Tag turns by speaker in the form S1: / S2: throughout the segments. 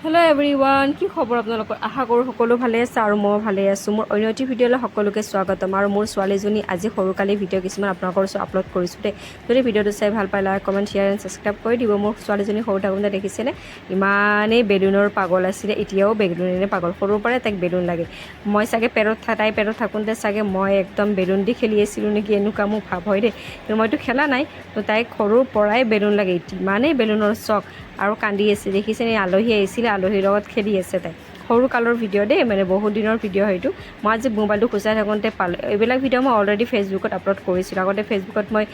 S1: Hello' everyone, কি খবৰ আপোনালোকৰ? আশা কৰোঁ সকলো ভালে আছে আৰু ময়ো ভালে আছোঁ। মোৰ অন্য এটি ভিডিঅ'লৈ সকলোকে স্বাগতম। আৰু মোৰ ছোৱালীজনী আজি সৰুকালি ভিডিঅ' কিছুমান আপোনালোকৰ ওচৰত আপলোড কৰিছোঁ দেই। যদি ভিডিঅ'টো চাই ভাল পায়, like, comment, share and subscribe কৰি দিব। মোৰ ছোৱালীজনী সৰু থাকোঁতে দেখিছেনে, ইমানেই বেলুনৰ পাগল আছিলে। এতিয়াও বেলুনেৰে পাগল। সৰুৰ পৰাই তাইক বেলুন লাগে। মই চাগে পেটত তাই পেটত থাকোঁতে চাগে মই একদম বেলুন দি খেলি আছিলোঁ নেকি, এনেকুৱা মোৰ ভাৱ হয় দেই। কিন্তু মইতো খেলা নাই। তো তাইক সৰুৰ পৰাই বেলুন লাগে, ইমানেই বেলুনৰ চখ। আৰু কান্দি আছে, দেখিছেনে? আলহী আহিছিলে, আলহীৰ লগত খেলি আছে তাই। সৰু কালৰ ভিডিঅ' দেই, মানে বহুত দিনৰ ভিডিঅ' সেইটো। মই আজি মোবাইলটো খুচাই থাকোঁতে পালোঁ। এইবিলাক ভিডিঅ' মই অলৰেডি ফেচবুকত আপলোড কৰিছিলোঁ। আগতে ফেচবুকত মই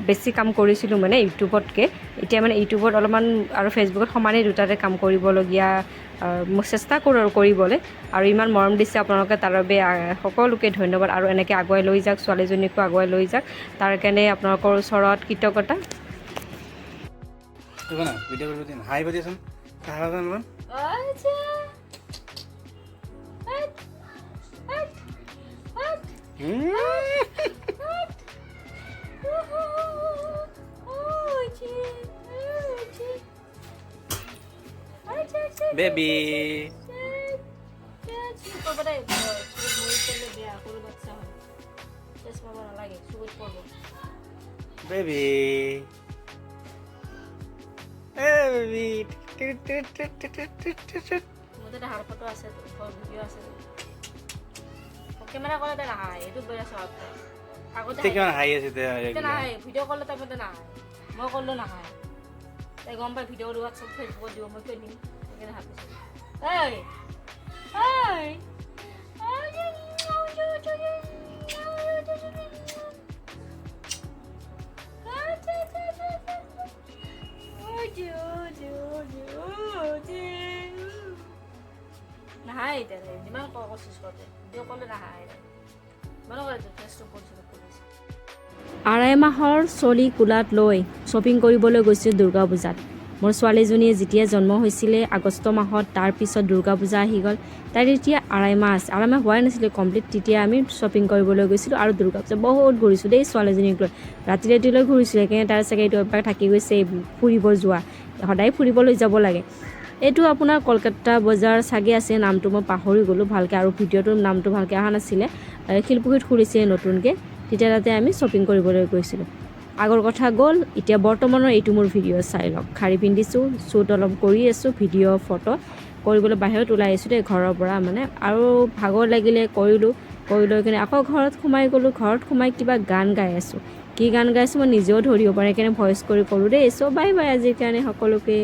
S1: বেছি কাম কৰিছিলোঁ মানে ইউটিউবতকৈ। এতিয়া মানে ইউটিউবত অলপমান আৰু ফেচবুকত সমানেই, দুটাতে কাম কৰিবলগীয়া মই চেষ্টা কৰোঁ আৰু কৰিবলৈ। আৰু ইমান মৰম দিছে আপোনালোকে, তাৰ বাবে সকলোকে ধন্যবাদ। আৰু এনেকৈ আগুৱাই লৈ যাওক, ছোৱালীজনীকো আগুৱাই লৈ যাওক, তাৰ কাৰণে আপোনালোকৰ ওচৰত কৃতজ্ঞতা।
S2: দেখো না, ভিডিও করবো দিন। হাই বলিয়েছেন।
S1: আচ্ছা। হাট, হাট, হাট, হাট। আচ্ছা, আচ্ছা। আচ্ছা, আচ্ছা,
S2: বেবি।
S1: আচ্ছা। বেয়া, সৰু বাচ্চা হয়, চশমা নালাগে, চকুত পৰব।
S2: বেবি, এ বেবি।
S1: মোৰ তাতে হাৰ ফটো আছে, ভিডিঅ' আছে। কেমেৰা ক'লে তাই নাহায়, এইটো বেয়া স্বভাৱ। আগতে
S2: কিমান হাই আছে।
S1: এতিয়া নাহায়। ভিডিঅ' ক'লে তাই মতে নাহায়, মই ক'লেও নাহায়। তাই গম পাই ভিডিঅ' হোৱাটছএপ, ফেচবুকত দিব, মই কিয় দিম? সেইকাৰণে ভাবিছোঁ। ঐ ঐ। নাহায় এতিয়া। যিমান কচিছ কৰোঁতে ভিডিঅ' ক'লে নাহায়। মানে ফেচটো পৰিছে। 2.5 মাহৰ চলি কোলাত লৈ শ্বপিং কৰিবলৈ গৈছোঁ দুৰ্গা পূজাত। মোৰ ছোৱালীজনীয়ে যেতিয়া জন্ম হৈছিলে আগষ্ট মাহত, তাৰপিছত দুৰ্গা পূজা আহি গ'ল। তাইৰ তেতিয়া 2.5 মাহ আছে, 2.5 মাহ হোৱাই নাছিলে কমপ্লিট, তেতিয়া আমি শ্বপিং কৰিবলৈ গৈছিলোঁ। আৰু দুৰ্গা পূজা বহুত ঘূৰিছোঁ দেই ছোৱালীজনীক লৈ। ৰাতি ৰাতিলৈ ঘূৰিছোঁ। সেইকাৰণে তাৰ চাগে এইটো অভ্যাস থাকি গৈছে ফুৰিব যোৱা। সদায় ফুৰিবলৈ যাব লাগে। এইটো আপোনাৰ কলকাতা বজাৰ চাগে আছে, নামটো মই পাহৰি গ'লোঁ ভালকৈ আৰু ভিডিঅ'টোৰ নামটো ভালকৈ অহা নাছিলে। শিলপুখুৰীত খুলিছে নতুনকৈ, তেতিয়া তাতে আমি শ্বপিং কৰিবলৈ গৈছিলোঁ। আগৰ কথা গ'ল, এতিয়া বৰ্তমানৰ এইটো মোৰ ভিডিঅ' চাই লওক। শাৰী পিন্ধিছোঁ, শ্বুট অলপ কৰি আছোঁ, ভিডিঅ' ফটো কৰিবলৈ বাহিৰত ওলাই আহিছোঁ দেই ঘৰৰ পৰা মানে। আৰু ভাগৰ লাগিলে, কৰিলোঁ, কৰি লৈ কিনে আকৌ ঘৰত সোমাই গ'লোঁ। ঘৰত সোমাই কিবা গান গাই আছোঁ। কি গান গাইছোঁ মই নিজেও ধৰিব পৰা, সেইকাৰণে ভইচ কৰি ক'লোঁ দেই। চ' বাই বাই আজিৰ কাৰণে সকলোকে।